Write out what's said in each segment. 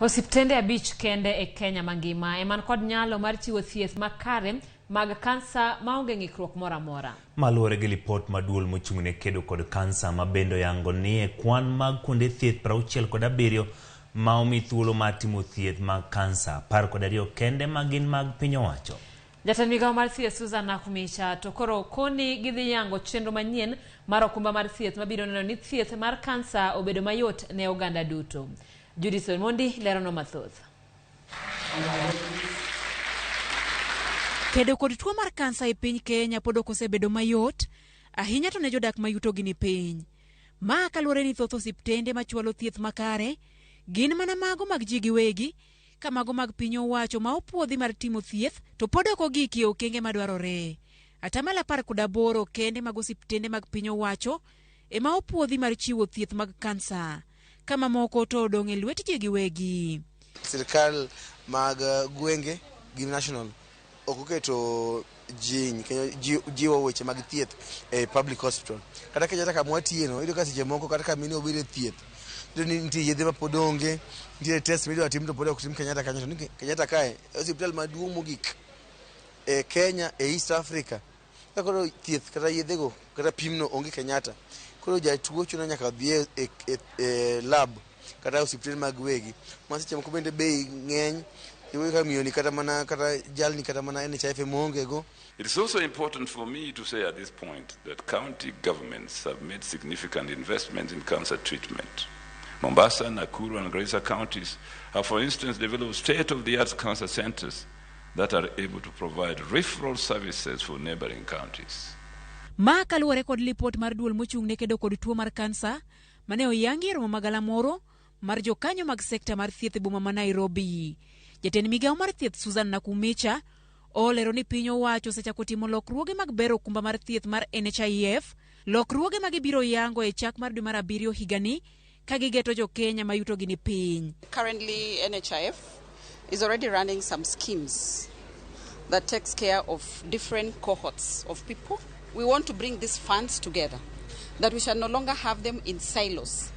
Osiptende abich kende e Kenya mangima eman kod nyalo mar chiwo thieth makare mag kansa maonge ng'ikruok moro amora. Maluwore gi lipot ma duol mochung' ne kedo kod kansa ma bende oyango ni e kwan mag kuonde thieth 67 ma omi thuolo mar timo thieth mag kansa, 12 kende ma gin mag piny owacho. Jatend migawo mar thieth Susan Nakhumicha to koro koni gidhi yango chenro manyien mar okumba mar thieth mabiro neno ni thieth mar kansa obedo mayot ne oganda duto. Judith Omondi lerono mathoth. Kedo kod tuo mar kansa e piny Kenya pod ok osebedo mayot, ahinya to ne jodak ma yutogi ni piny. Ma kaluwore ni thoth osiptende machwalo thieth makare gin mana mago mag ji giwegi, ka mago mag piny owacho ma opuodhi mar timo thieth to pod ok ogiki e okenge madwarore. Atamalo 18 kende mag osiptende mag piny owacho ema opuodhi mar chiwo thieth mag kansa, ka mamoko to odong' e lwet ji giwegi. Sirkal mag gwenge gi national ok oketo jiny kendo jiwo weche mag thieth e public hospital. Kata Kenyatta kama watiye no, iyudo ka seche moko kata ka mine obiro e thieth, iyudo ni nitie yedhe ma pod onge, nitie test midwa tim to pod ok tim Kenyatta kanyo. To ni Kenyatta kae e osiptal maduong' mogik e Kenya e East Africa. Ka koro thieth kata yedhego kata pimno onge Kenyatta, koro jatuo chuno nyaka dhi e lab kata osiptende mag wegi ma seche moko bende bei ng'eny iyudo ka miyo ni kata mana kata jalni kata mana NHIF ema oonge go. It is also important for me to say at this point that county governments have made significant investments in cancer treatment. Mombasa, Nakuru and Garissa counties have, for instance, developed state-of-the-art cancer centers that are able to provide referral services for neighboring counties. Ma kaluwore kod lipot mar duol mochung' ne kedo kod tuo mar kansa mane oyangi e romo magalamoro mar jokanyo mag sekta mar thieth e boma ma Nairobi. Jatend migawo mar thieth Susan Nakhumicha olero ni piny owacho osechako timo lokruoge mag bero okumba mar thieth mar NHIF, lokruoge ma gibiro yango e chak mar dwe mar abiriyo higani ka gigeto jo Kenya ma yutogi ni piny. Currently, NHIF is already running some schemes that takes care of different cohorts of people. We want to bring these funds together, that we shall no longer have them in silos.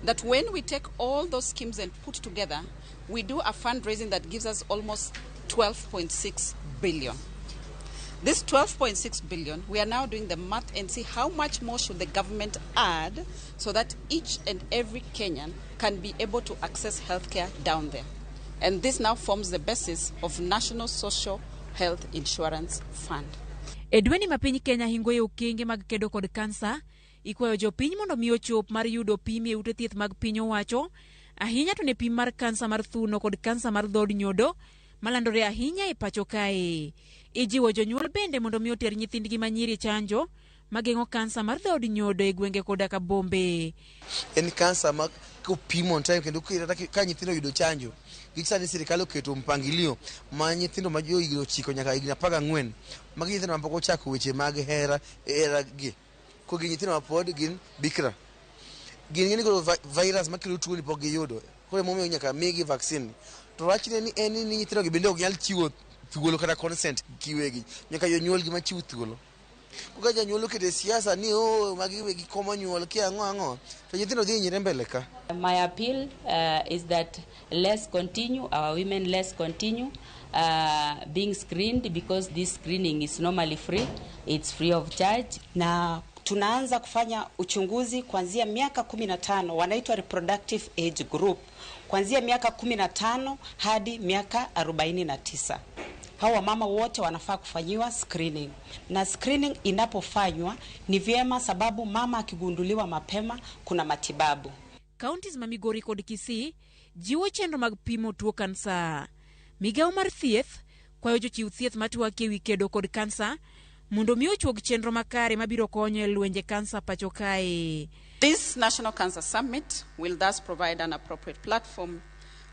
That when we take all those schemes and put together, we do a fundraising that gives us almost 12.6 billion. This 12.6 billion, we are now doing the math and see how much more should the government add so that each and every Kenyan can be able to access healthcare down there. And this now forms the basis of National Social Health Insurance Fund. E dweni ma piny Kenya hingo e okenge mag kedo kod kansa, ikwayo jopiny mondo mi ochop mar yudo pim e ute thieth mag piny owacho, ahinya to ne pim mar kansa mar thuno kod kansa mar dhood nyodo malandore ahinya e pacho kae. Ijiwo jonyuol bende mondo mi oter nyithindgi manyiri chanjo mageng'o kansa mar dhood nyodo e gwenge koda ka bombe. En kansa ma kopim on time kendo kata ka nyithindo oyudo chanjo, gi sani sirikal oketo mpangilio ma nyithindo ma jo higni 9 nyaka higni 14, magi nyithindo ma pok ochako weche mag hera, hera gi. Koro gin nyithindo ma pod gin bikra. Gin gin koro virus makelo tuo ni pok giyudo. Koro emomiyo nyaka migi vaccine. To wachne ni en ni nyithindo gi bende ok nyal chiwo thuolo kata consent giwegi. Nyaka jonyuol gi machiw thuolo. Koro ka janyuol oketo e siasa ni oh magi wegi komo nyuol kia ang'o ang'o, to nyithindo dhi hinyre mbele ka. My appeal is that let's continue, our women, let's continue being screened because this screening is normally free, it's free of charge. Na tunaanza kufanya uchunguzi kuanzia miaka 15, wanaitwa reproductive age group, kuanzia miaka 15 hadi miaka 49. Hawa wamama wote wanafaa kufanyiwa screening. Na screening inapofanywa ni vyema, sababu mama akigunduliwa mapema kuna matibabu. Counties ma Migori kod Kisii jiwo chenro mag pimo tuo kansa. Migawo mar thieth kwayo jochiw thieth matwak ewi kedo kod kansa mondo mi ochuog chenro makare mabiro konyo e lwenje kansa pacho kae. This National Cancer Summit will thus provide an appropriate platform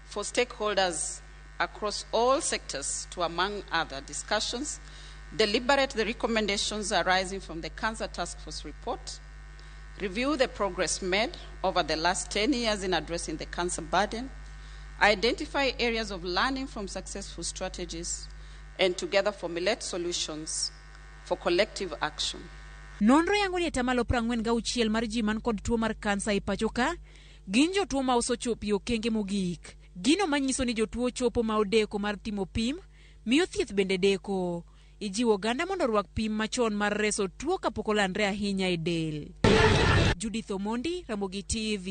for stakeholders across all sectors to, among other discussions, deliberate the recommendations arising from the Cancer Task Force report, review the progress made over the last 10 years in addressing the cancer burden, identify areas of learning from successful strategies, and together formulate solutions for collective action. Nonro yango ni atamalo 46 mar ji man kod tuo mar kansa e pacho ka gin jotuo ma osechopo e okenge mogik. Gino manyiso ni jotuo chopo ma odeko mar timo pim, miyo thieth bende deko. Ijiwo oganda mondo orwak pim machon mar reso tuo kapok olandre ahinya e del. Judith Omondi, Ramogi TV.